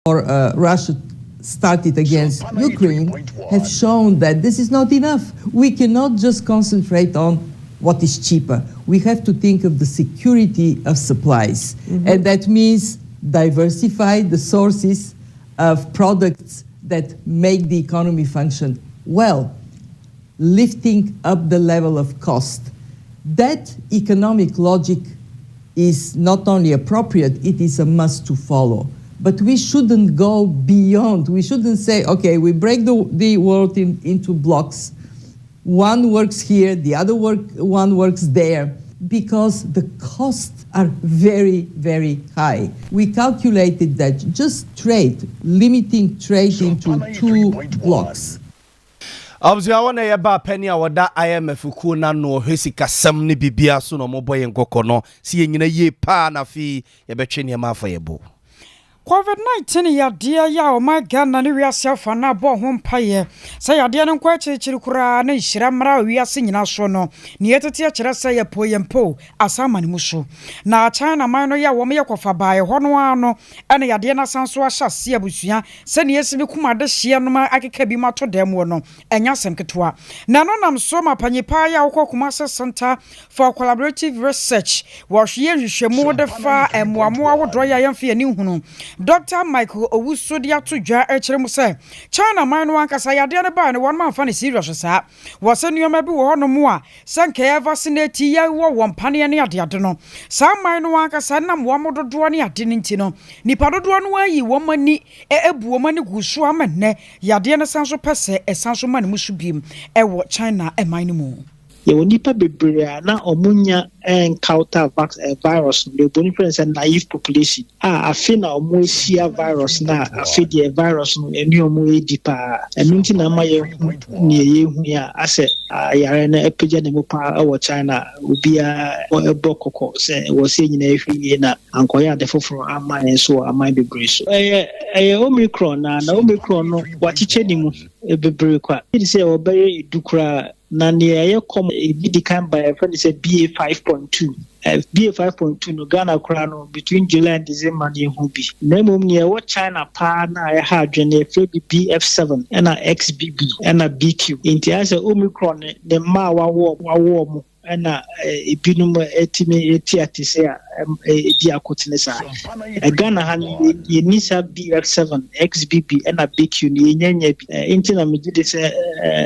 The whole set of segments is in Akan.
Russia started against Ukraine have shown that this is not enough. We cannot just concentrate on what is cheaper. We have to think of the security of supplies. And that means diversify the sources of products that make the economy function well, lifting up the level of cost. That economic logic is not only appropriate, it is a must to follow. But we shouldn't go beyond. We shouldn't say, okay, we break the world into blocks. One works here, the other one works there, because the costs are very, very high. We calculated that just trade, limiting trade into two blocks, Abusua, wɔn na yɛba apɛni a wɔda IMF kuo n'ano, ɔhwɛ sikasɛm ne bibia so na ɔmobɔ yɛn nkɔkɔ no si yɛn nyina yie paa, na afei yɛbɛtwe nneɛma afa yɛ bo. COVID-19 yadeɛ yɛ a ɔman Ghana ne wiase afa no abɔ ho mpayɛ sɛ yadeɛ no nkɔ akyirikyiri koraa na nhyira mmara a wiase nyinaa so no, ne yɛtete akyerɛ sɛ yɛpo yɛn po asa ama ne mu so. Na China man no yɛ a wɔn yɛ kɔfa baeɛ hɔ no ara no, ɛna yadeɛ no asan so ahyɛ ase. Abusua, sɛnea esi bi kum adehyeɛ no ma akeka bi mu ato dan mu no, ɛnyɛ asɛm ketewa. Na ɛno nam so ma panyin paa yɛ a wɔkɔ Kumase Center for Collaborative Research, wɔhwɛ nhwehwɛmu de fa mmoamoa ahodoɔ yɛ a yɛmfa yɛn ani hunu, Dr Michael Owusu de ato dwa kyerɛ mu sɛ China man no ankasa yadeɛ no baa no, wɔn amfa no serious saa. Wɔ sɛ nneɛma bi wɔ hɔnom a sɛ nkɛyɛ vaccinate yɛwɔ wɔn paneɛ ne adeade no, saa man no ankasa nam wɔn dodoɔ ne ade no nti no, nipa dodoɔ no ayi wɔn ani ebu wɔn ani gu so ama nnɛ yadeɛ no san so pɛ sɛ ɛsan so ma ne mu so biem ɛwɔ China man no mu. Yɛwɔ nipa bebree a na ɔmo nya encounter vac virus no, deɛ obroni frɛ no sɛ naive population, a afe na ɔmo ahyia virus no, a afe deɛ virus no ɛne ɔmo edi paa. Ɛno nti na ama yɛhu nea yɛhu yi a asɛ ayare no apagya ne mu paa ɛwɔ China. Obiara ɛbɔ kɔkɔ sɛ ɛwɔ sɛ nyinaa ɛhwɛ yie na ankɔyɛ ade foforɔ ama yɛn so wɔ aman bebree so. Ɛyɛ Omicron, na Omicron no wakyekyɛ ne mu bebree kwa ɛdi sɛ wɔbɛyɛ 10 koraa. Na nea ɛyɛ kɔm ebi di kan ba, yɛfrɛ no sɛ BA 5.2. BA 5.2 no, Ghana koraa no, between July and December no yɛhu bi. Na mmom nea ɛwɔ China paa na ɛha adwene, yɛfrɛ bi BF 7, ɛna XBB, ɛna BQ. Nti ayɛ sɛ Omicron ne mma a wawoɔ mo, ɛna ebinom etimi eti ate sɛ a edi akotene saa. Ghana ha no, yɛni saa BF 7, XBB ɛna BQ no, yɛnyanya bi. Nti na megye de sɛ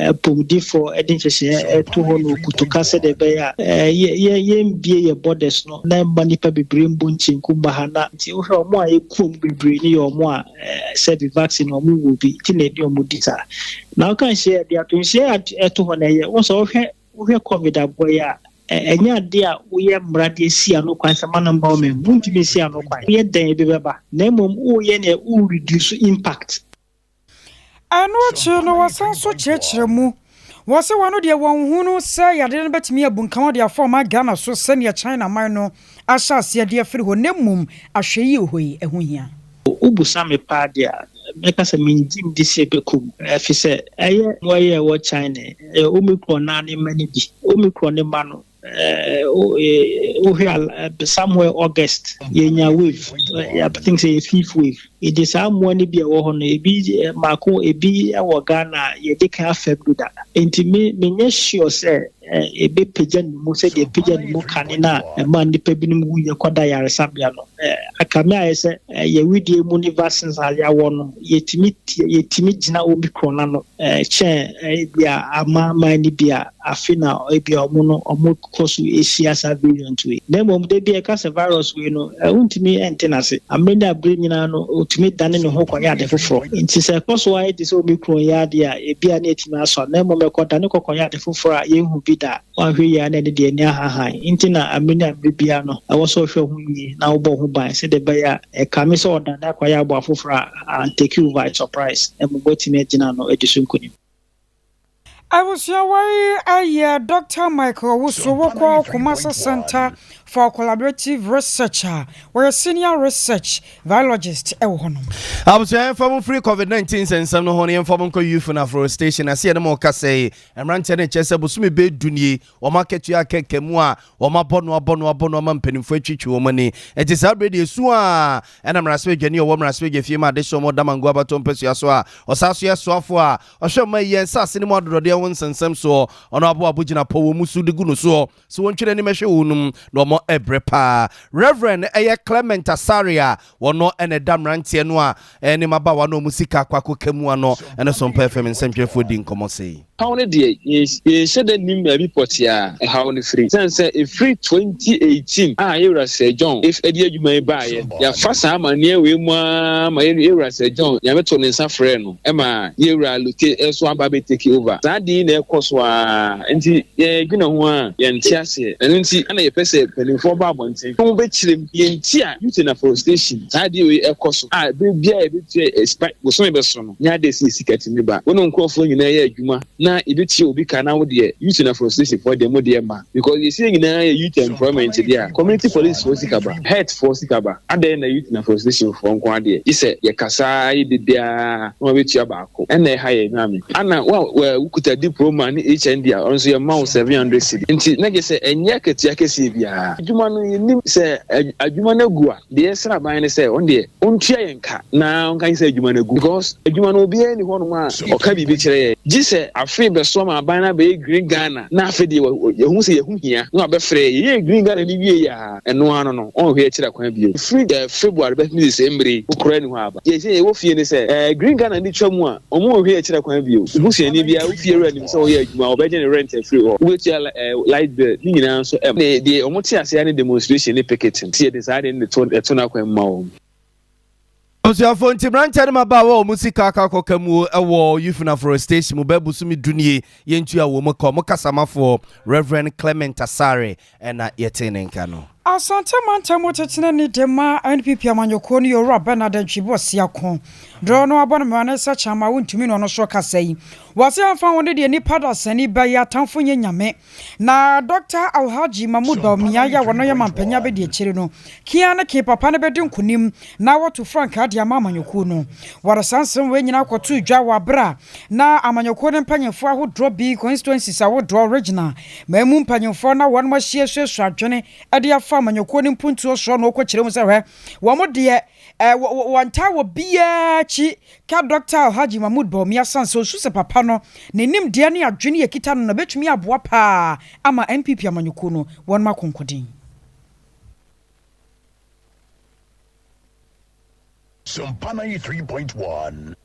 apɔmudifoɔ ɛde nhyehyɛeɛ ɛto hɔ no okutuka sɛdeɛ ɛbɛyɛ a yɛmbie yɛ borders no na mma nipa bebree mbɔ nkyenku mba ha. Na nti wohwɛ, ɔmo a yɛkuom bebree no yɛ ɔmo a sɛbi vaccine ɔmo wɔ bi, nti na ɛde ɔmo di saa. Na woka nhyɛ de ato nhyɛ ɛto hɔ no, ɛyɛ wɔn sɛ wohwɛ COVID aboɔ yi a, ɛnyɛ ade a woyɛ mmara de asi ano kwan sɛ ma no mba wo mu, wontumi si ano kwan. Woyɛ dɛn bi bɛba, na mmom woyɛ nea wo reduce impact. Ɛno akyi no, wɔsan so kyerɛkyerɛ mu wɔ sɛ wɔn deɛ wɔn hu no sɛ yadeɛ no bɛtumi abu nkama de afa ɔman Ghana so sɛnea China man no ahyɛ aseɛ de afiri hɔ, na mmom ahwɛ yie hɔ yi ɛho hia. Wobusa me paa deɛ a, mɛka sɛ mengye ndi sɛ ɛbɛkɔ mu, ɛfi sɛ ɛyɛ wɔyɛ ɛwɔ China, ɛyɛ Omicron naa ne ma no bi. Omicron ne ma no, wohwɛ somewhere August yɛnya wave, I think sɛ yɛ fifth wave. Ɛdi saa mmoa no bi a ɛwɔ hɔ no, ebi maako ebi wɔ Ghana a yɛde kan afa bi da. Nti me menyɛ sure sɛ ɛbɛpagya ne mu sɛdeɛ ɛpagya ne mu kane no a ɛma nnipa binom wuyɛ kɔda yaresabea no. Akame ayɛ sɛ yɛwidie mu ne vaccines a yɛawɔ no, yɛtumi gyina Omicron ano kyɛn ebi a amaaman no bi a afe na ebi a ɔmo no ɔmo kɔ so ahyia saa variant wei. Na mmom da bi a ɛka sɛ virus wei no, wontumi ɛnte n'ase. Amere ne abere nyinaa no, ɔtumi dane ne ho kɔyɛ ade foforɔ. Nti sɛ ɛkɔ so ayɛ te sɛ Omicron yɛ adeɛ a ebi a ne ɛtumi asɔ, na mmom ɛkɔdane kɔkɔyɛ ade foforɔ a yɛnhu bi da, wanhwɛ yie a, na ɛde deɛ ani ahahan. Nti na amere ne abere biara no, ɛwɔ sɛ ɔhwɛ ho yie na wobɔ ho ban sɛdeɛ ɛbɛyɛ a ɛkame sɛ ɔdane akɔyɛ aboa foforɔ a antake you by surprise, mmom woatumi agyina no adi so nkonim. Abusua, yi ayɛ Dr Michael Owusu, wokɔ Kumase Center. for Collaborative Research a wɔyɛ Senior Research Virologist wɔ hɔnom. Abusua yɛmfa mo mfiri Covid 19 nsɛnsɛm no ho na yɛmfa mo nkɔ Youth and Afforestation ase. Yɛne mo kasa yi, mmeranteɛ no kyerɛ sɛ bosome bɛyɛ du nie wɔn akatua akɛkɛ mu a wɔn abɔ no abɔ no abɔ no ama mpanimfoɔ atwitwi wɔn ani. Ɛnti saa berɛ deɛ esu a ɛna mmarahyɛbadwani a ɔwɔ mmarahyɛbadwa fie ma adehyeɛ wɔn Damango abatoɔ mpasua so a ɔsan so yɛ soafoɔ a ɔhwɛ ɔman yi yɛn nsase no mu adodɔdeɛ ho nsɛnsɛm soɔ ɔno aboa abogyinapɔ wɔ mu so de gu no soɔ sɛ wɔntwe n'anim hwɛ wɔn nom na wɔn ɛbrɛ paa. Reverend ɛyɛ Clement Asare a wɔno ɛna ɛda mmeranteɛ no a ɛne mmabaawa no wɔn sika akɔ akɔka mu ano ɛne Sompa FM nsɛntwerɛfoɔ di nkɔmmɔ sei. Haw no deɛ, yɛnhyɛ da nnim baabi pɔtee a ɛhaw no firi. Ɛsiane sɛ ɛfiri 2018 a yɛn wura Sir John de adwuma yi baeɛ, yɛafa saa amanneɛ wei mu ara ma yɛn wura Sir John, Nyame too ne nsa frɛɛ no ma yɛn wura Lute nso aba abɛ take over. Saa ade yi na ɛkɔ so ara nti yɛdwene ho a yɛnte aseɛ. Ɛno nti na yɛpɛ sɛ mpanimfoɔ ba abɔnten na wɔbɛkyerɛ mu deɛ nti a youth and afforestation saa adeɛ wei ɛkɔ so a berɛ biara yɛbɛtua sika bosome bɛso no. Nyɛ adeɛ sɛ yɛ sika tumi ba. Wo ne wo nkurɔfoɔ nyinaa yɛ adwuma na yɛbɛtua obi ka na wo deɛ youth and afforestation foɔ deɛ mo deɛ ma because yɛsi yɛn nyinaa yɛ youth employment deɛ a community police foɔ sika ba, health foɔ sika ba adɛn na youth and afforestation foɔ nko ara deɛ gye sɛ yɛkasa yɛ biribiara na wɔabɛtua baako ɛna ɛha yɛn maame ana wo a wokuta diploma ne HND a ɔno nso yɛma wo 700 cedi nti na gye sɛ ɛnyɛ akatua kɛseɛ biara adwuma no yɛnim sɛ adwuma no agu a Deɛ yɛsrɛ aban ne sɛ ɔno deɛ ɔntua yɛn ka na ɔnka nyɛ sɛ adwuma no agu because adwuma no obiara nni hɔnom a ɔka biribi kyerɛ yɛn gye sɛ afe bɛso ama aban no abɛyɛ Green Ghana na afe deɛ yɛhu sɛ yɛho hia na wabɛfrɛ yɛn. Yɛyɛɛ Green Ghana no wieeɛ a ɛno ara no no ɔnhwɛ akyiri akwan bio. Ɛfiri February bɛpem sesei mmerɛ yi koraa nni hɔ a aba. Deɛ ɛsɛ yɛwɔ fie ne sɛ Green Ghana no twa mu a Wɔnhwɛ akyiri kwan bio. Wo busuani biara, wo fiewura nim sɛ woyɛ adwuma a, wɔbɛgye ne rent afiri hɔ. Wobɛtua light bill, ne nyinaa nso ɛm. Deɛ wɔte aseɛ ara ne demonstration ne picketing. Nti yɛde saa adeɛ no de to ɛto n'akwan mu ma wɔn. Abusuafoɔ nti mmeranteɛ no mmabaawa a wɔn sika akɔ akɔka mu wɔ Yufina Afforestation mu bɛyɛ bosome du nie yɛntua wɔn ka. Wɔn kasamafoɔ Rev. Clement Asare na yɛtee ne nka no. Asante mantam mu titenani de ma NPP amanyɔkuo no yɛ Owura Bernard Antwi Boasiako. Dorɔ no abɔ no mmara ne sɛ kyama wontumi ne ɔno so kasa yi. Wɔse ɛmfa ho ne deɛ nnipa dasani bɛyɛ, atamfo nyɛ nyame. Na Dɔkta Alhaji Mahmood Bawumia yi a ɔno yɛ manpanyin abadiakyire no, kea ne kee papa no bɛdi nkonim na wɔatu frankaa de ama amanyɔkuo no. Wɔde saa nsɛm wei nyinaa kɔtoo dwa wɔ aberɛ a na amanyɔkuo no mpanyinfoɔ ahodoɔ bi, constituencies ahodoɔ, regional, man mu mpanyinfoɔ na wɔnom ahyia asuasua adwene de afa amanyɔkuo no mpuntuo soɔ na wɔkɔkyerɛ mu sɛ hwɛ, wɔn deɛ eh, wɔntaa wɔ biara akyi ka Dɔkta Alhaji Mahmood Bawumia sane sɛ ɔsu sɛ papa no ne nimdeɛ ne adwene a ɛkita no no bɛtumi aboa paa ama NPP amanyɔkuo no wɔnom akonkoden. Sumpa 93.1.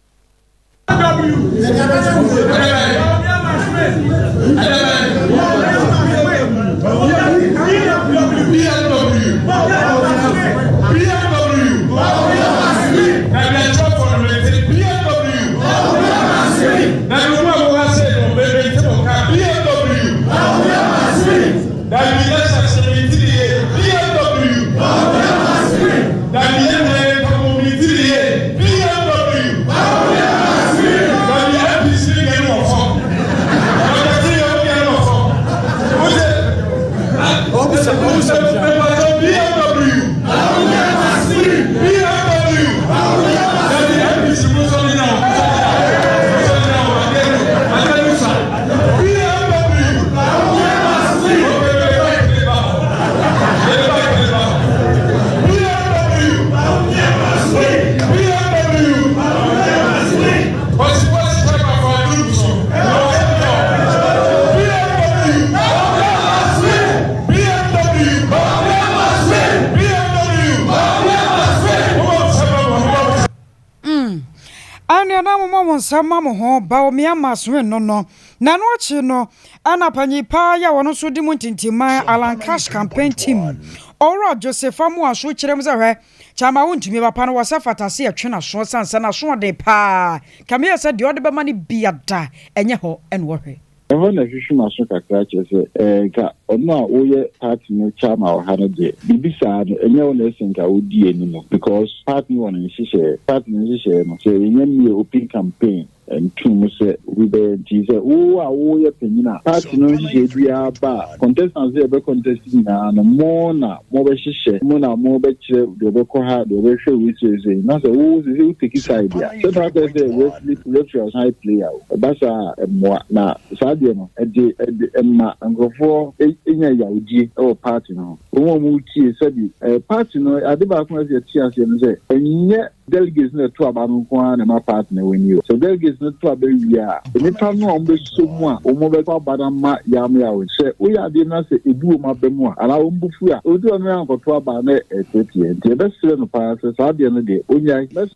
Ɛnneɛ na momɔ mo nsa mma mo ho, Bawumia Maswin no no. Na ɛno akyi no, ɛna panyin paa yi a ɔno nso di mu ntintimman Alan Cash Campaign Team, Owura Joseph Amoah nso kyerɛ mu sɛ hwɛ, Kyama wontumi papa no wɔ sɛ fata sɛ yɛtwe n'aso ɛsiane sɛ n'aso ɔden paa, kame yɛ sɛ deɛ ɔde bɛma no bia da ɛnyɛ hɔ na ɔhwɛ. Ɛhɔ na ɛhwehwe m'aso kakra kyerɛ sɛ ɛɛ nka ɔno a woyɛ party no chairman wɔ ha no deɛ biribi saa no ɛnyɛ wo na ɛsɛ nka wodi anim because party no wɔ ne nhyehyɛɛ, party no nhyehyɛɛ no sɛ yɛnya mmie open campaign. Ɛnto mu sɛ obi bɛyɛ nti sɛ wo a woyɛ panyin a party no nhyehyɛe biara ba a contestants a yɛbɛ contest nyinaa no mo na mobɛhyehyɛ mo na mobɛkyerɛ deɛ ɔbɛkɔ ha deɛ ɔbɛhwɛ wei seesei na sɛ wo sese wo take side a sɛ na akɔyɛ sɛ referee referee a ɔsan yɛ player o ɛba saa a ɛmmoa na saa deɛ no ɛde ɛde ɛma nkurɔfoɔ nya yawdie ɛwɔ party no ho wɔn a wɔtie sɛbi ɛɛ party no ade baako a ɛsɛ yɛte aseɛ no sɛ ɛnyɛ Delegates no to aba no nko ara na ɛma party no wini o. Sɛ delegates no to aba wie a, nnipa no a wɔbɛsɔ mu a wɔbɛto aba no ama Yam Yaw no, sɛ woyɛ adeɛ no na sɛ ebi wɔn aba mu a, anaa wɔn bo fu a, obi a ɔno ankɔto aba na ɛteeteɛ. Nti yɛbɛsrɛ no paa sɛ saa adeɛ no deɛ, ɔnnyae. Mɛs.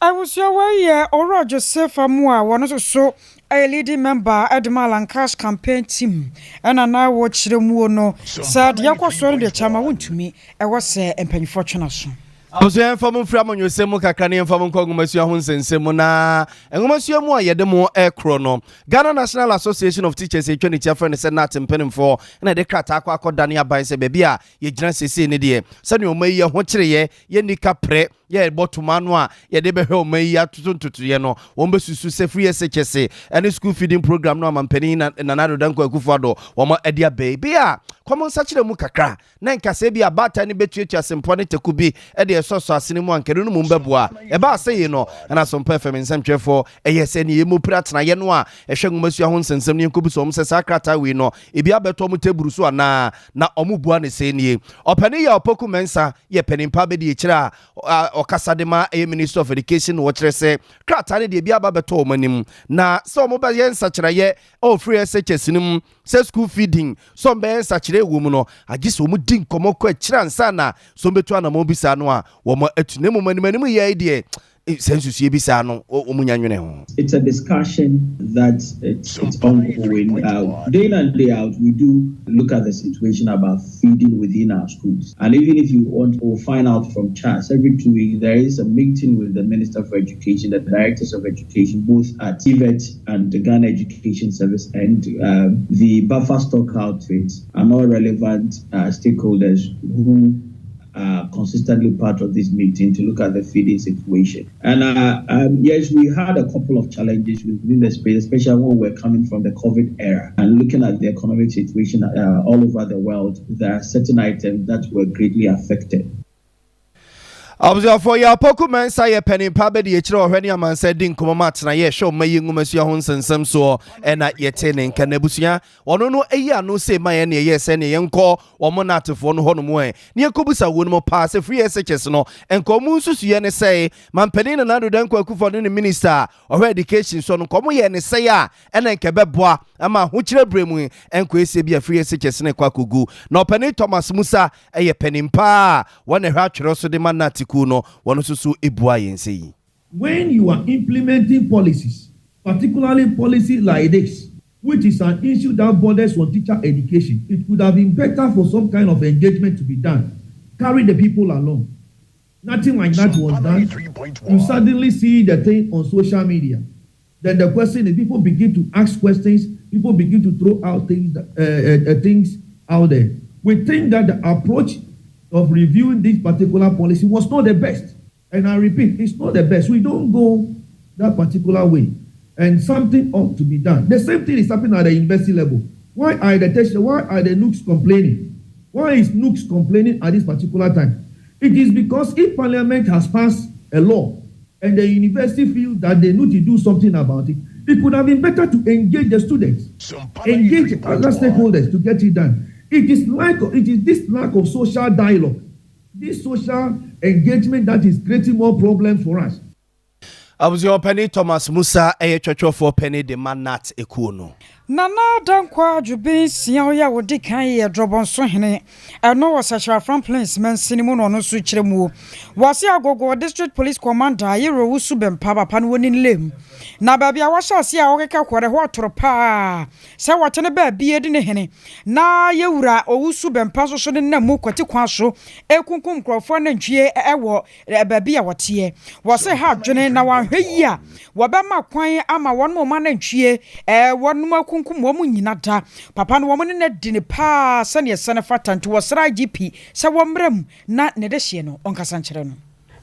Abusua wei yɛ Owura Joseph Amoah a wɔno nso so yɛ leading member de ma Lancash campaign team ɛna na wɔ kyerɛ muo no sɛ deɛ ɛkɔ soɔ no deɛ kyama wontumi ɛwɔ sɛ mpanyinfoɔ twe n'aso. Abusua yɛmfa mo mfiri amanyɔsɛm mu kakra na yɛmfa mo nkɔ nwomasua ho nsɛnsɛm mu na nwomasua mu a yɛde mo rekorɔ no Ghana National Association of Teachers ɛtwa ne ti afrɛ no sɛ NAT mpanimfoɔ na ɛde krataa akɔ akɔdane aban sɛ baabi a yɛgyina seesei ne deɛ sɛdeɛ ɔma yi yɛ ho kyereɛ yɛnni kaprɛ yɛrebɔ toma ano a yɛde bɛhwɛ ɔman yi atoto ntotoeɛ no, wɔbɛsusu sɛ free SHS ne school feeding program no a mampanin Nana Addo Dankwa Akufo-Addo wɔn de aba yi, bi a kɔm nsakyera mu kakra na nka sɛ bi a baatan no bɛtuatua sempɔ ne taku bi de ɛsɔsɔ asene mu a nka ɛno no mmom bɛboa. Ɛbaa sɛ yei no, ɛna Asompa FM nsɛmtwerɛfoɔ ɛyɛ sɛ neɛ yɛmmɔ pira atenaeɛ no a ɛhwɛ nwomasua ho nsɛnsɛm no yɛnkɔbisa wɔn sɛ saa krataa wei no ebi abɛtɔ wɔn teburu so anaa na wɔbua no sɛ nie. Ɔpanin Yaw Opoku Mensah yɛ panin pa abadiakyire a ɔkasa de ma ɛyɛ Ministry of Education na ɔkyerɛ sɛ krataa no deɛ ebi aba abɛtɔ wɔn anim na sɛ wɔbɛyɛ nsakyeraeɛ wɔ free SHS no mu sɛ school feeding sɛ wɔbɛyɛ nsakyeraeɛ wɔ mu no agye sɛ wɔdi nkɔmmɔ kɔ akyire ansa na sɛ wɔbɛtu anamɔn bi saa no a wɔatu na mmom animanim yɛ yi deɛ Saa nsusuiɛ bi saa no, wɔnnya nnwene ho. It's a discussion that it's it's ongoing. Uh, day in and day out, we do look at the situation about feeding within our schools. And even if you want to find out from CHAS, every 2 weeks there is a meeting with the Minister for Education, the Directors of Education, both at TVET and the Ghana Education Service, and the buffer stock outfits, and all relevant stakeholders who are consistently part of this meeting to look at the feeding situation. And yes, we had a couple of challenges within the space, especially when we're coming from the COVID era and looking at the economic situation all over the world. There are certain items that were greatly affected. Abusuafoɔ yɛ Opoku Mɛnsa yɛ panin pa bɛdi akyire ɔhwɛ ne amansa di nkɔmmɔ ma atena yɛ hwɛ ɔma yi nwomasua ho nsɛnsɛm soɔ ɛna yɛte ne nka n'abusua ɔno no ayi ano se ma yɛn ne ɛyɛ sɛ ne yɛnkɔ wɔn naatefoɔ no hɔnom ɛ ne yɛnkɔbusa wɔn mu paa sɛ free SHS no nka ɔmo nsusuiɛ ne sɛ mampanin Nana Addo Dankwa Akufo ne ne minister a ɔhwɛ education so no nka ɔmo yɛ ne sɛe a ɛna nka ɛbɛboa ama ahokyerɛ berɛ mu ɛnkɔ esie bi a free SHS no kɔ akɔgu na ɔpanin Thomas Musa ɛyɛ panin paa wɔn na ɛhwɛ atwerɛ so de ma NAT kuo no wɔn nso so ebua yɛn sɛ yi. When you are implementing policies, particularly policy like this, which is an issue that borders on teacher education, it could have been better for some kind of engagement to be done. Carry the people along. Nothing like that was done. You suddenly see the thing on social media. Then the question is, people begin to ask questions. People begin to throw out things out there. We think that the approach of reviewing this particular policy was not the best. And I repeat, it's not the best. We don't go that particular way. And something ought to be done. The same thing is happening at the university level. Why are the test, why are the NUGS complaining? Why is NUGS complaining at this particular time? It is because if Parliament has passed a law and the university feels that they need to do something about it, it could have been better to engage the students, engage other stakeholders to get it done. It is this lack of social dialogue, this social engagement that is creating more problems for us. Abusua ɔpɛni Thomas Musa ɛyɛ twɛtwɛfoɔ pɛni de ma NAT ekuo no. Nana Dankwa Adwube Nsia ɔyɛ a wɔdi kan yɛ Drɔbɔnso hene ɛno wɔ Sɛkyerɛ Afram Plains mansini mu na ɔno nso kyerɛ mu wɔase Agogo District Police Commander Ayerɛ Owusu Bɛmpa papa no wɔni lem na baabi a wɔhyɛ ase a wɔkeka kɔrɛ hɔ atoro paa sɛ wɔte ne baabi edi ne hene na yɛwura Owusu Bɛmpa nso so ne nam mu kwati kwan so ekunkum nkurɔfoɔ nantwie ɛwɔ baabi a wɔteɛ wɔse ha adwene na wɔahwɛ yi a wɔbɛma kwan ama wɔn mo ma nantwie wɔn mo akunkum wɔn nyina da papa no wɔn ne no di ne paa sɛneɛ sɛne fata nti wɔsra IGP sɛ wɔmmerɛ mu na ne de hyeɛ no ɔnkasa nkyerɛ no.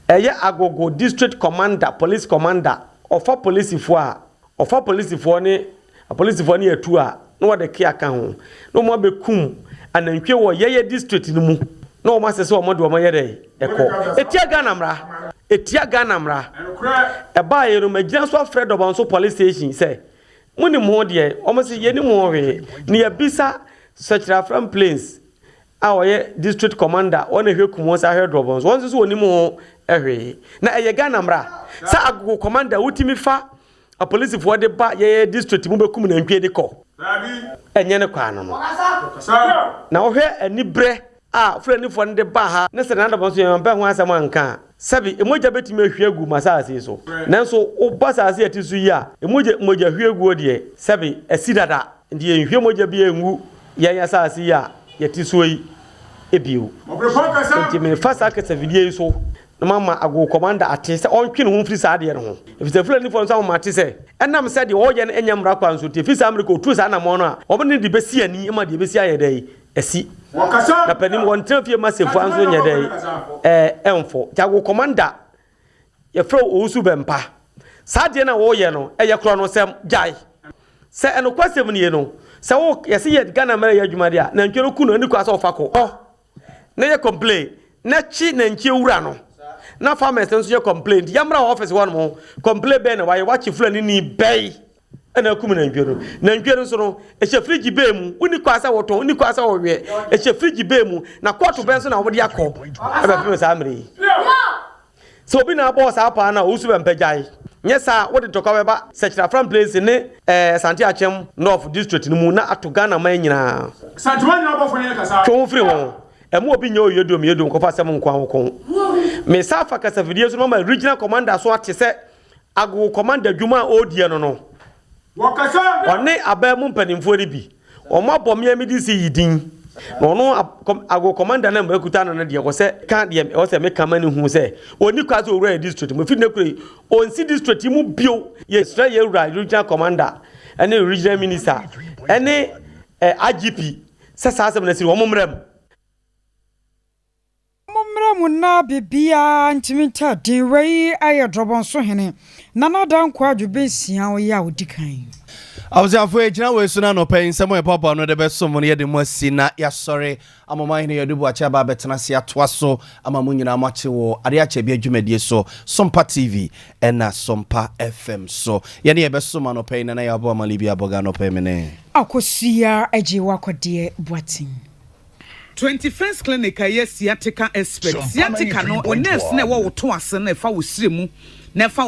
Ɛyɛ Agogo District Commander, Police Commander, Ɔfa polisifoɔ a, ɔfa polisifoɔ ne apolisifoɔ ne atuo a na wɔde kea ka ho na wɔn abɛkum anantwie wɔ yɛyɛ district no mu na wɔn asɛ sɛ wɔn de wɔn yɛ dɛ ɛkɔ. Ɛtia Ghana mmara. Ɛtia Ghana mmara. Ɛbaeɛ no magyina so afrɛ Dɔbɔnso police station sɛ monim ho deɛ, wɔn se yɛnim ho hwee na yɛabisa Sekyere Afram Plains a ɔyɛ district commander wɔn na ɛhwɛ kum wɔn san hwɛ drɔbɔ nso wɔn nso so wɔnim ho hwee na ɛyɛ Ghana mmara sɛ agogo commander wotumi fa apolisifoɔ de ba yɛyɛ district mu bɛkum nantwie de kɔ ɛnyɛ ne kwan no no na wohwɛ anibrɛ a Fulanifoɔ no de ba ha ne sɛ nanadɔbɔ nso yɛn mpɛ ho asɛm anka a sɛbi mogya bɛtumi ahwie agu ma asase yi so nanso woba asase a ɛte so yi a mogya mogya hwie guo deɛ sɛbi asi dada. Enti yɛnhwie mogya biara ngu yɛn asase yi a yɛte soɔ yi bio. Enti merefa saa kasafidie yi so na mama Agogo Kɔmanda ate sɛ ɔntwe ne ho mfiri saa adeɛ no ho, ɛfiri sɛ Fulanifoɔ no nso ama mate sɛ ɛnam sɛ deɛ wɔreyɛ no nyɛ mmara kwan so nti, ɛfiri saa mmerɛ kɔ wɔtu saa anammɔn no a, wɔne no de bɛsi ani ma deɛ ɛbɛsi ayɛ dɛn? Asi. Na panin, wɔntena fie mma Sefua nso nyɛ dɛn? Ɛɛ, ɛmfɔ. Nti Agogo Kɔmanda Yɛfrɛ wo Owusu Bɛmpa. Saa adeɛ no a woreyɛ no, ɛyɛ korɔnosɛm. Gyae. Sɛ ɛnokwasɛm nie no, sɛ wo, yɛse yɛ Ghana mmara yɛ adwuma deɛ a, nantwie no ku no, ɛnni kwan sɛ wofa kɔ hɔ na yɛ complain, na kye nantwie wura no, na farmers no nso yɛ complain. Nti yɛmmra wɔ office hɔ nom, complain bɛn na wayɛ, wakye Fulani ni bɛn ɛna akum nantwie no. Nantwie no nso no, ɛhyɛ fridge bɛn mu, wonni kwan sɛ wotɔn, wonni kwan sɛ woweɛ, ɛhyɛ fridge bɛn mu, na kɔɔto bɛn nso na wode akɔ ɛbɛpem saa mmerɛ yi. Sɛ obi na abɔ saa paa no a, owusu bɛmpɛ gyae. Nyɛ saa a, wode ntɔkwa bɛba Sekyere Afram Plains ne Asante Akyem North District no mu na ato Ghana man nyinaa. Twe wo ho firi ho. Ɛmma obi nyɛ oyeduom yeduom kɔfa asɛm nkoa wo kɔn. Me san fa kasafidie so na mama Regional Commander so ate sɛ Agogo Commander dwuma a ɔrediɛ no no, ɔne aban mu mpanimfoɔ no bi, wɔn abɔ me a medi se yi din, na ɔno Agogo Commander no a makuta no no deɛ, wɔ sɛ ka deɛ ɛwɔ sɛ meka ma no hu sɛ ɔnni kwan sɛ ɔwura yɛ district mu, ɛfiri nnɛ kura yi, ɔnsi district yi mu bio. Yɛsrɛ yɛn wura Regional Commander ne Regional Minister ne IGP sɛ saa asɛm no asi no, wɔn mmra mu. Mommrɛ mo na biribiara ntumi ntaa din. Wei yɛ Drɔbɔnso hene Nana Dankwa Adwo-Bensia ɔyɛ a ɔdi kan. Abusuafo, yɛgyina wei so na anɔpa yi nsɛm a yɛboaboa ano de bɛsom mo no yɛde mo asi na yɛasɔre ama ɔman hene Yadu Boakye aba abɛtena ase atoa so ama mo nyinaa moakye wɔ Ade Akyɛ Bia dwumadie so, Sompa TV ɛna Sompa FM so. Yɛne yɛbɛsom anɔpa yi Nana Yaw Boamah Libya Aboga anɔpa yi mene. Akosua Agyewa Kɔdeɛ Boateng. 21st Clinic a ɛyɛ sciatica expert. Sciatica no, wo nerves no a ɛwɔ wo to ase no na ɛfa wo srɛ mu na ɛfa.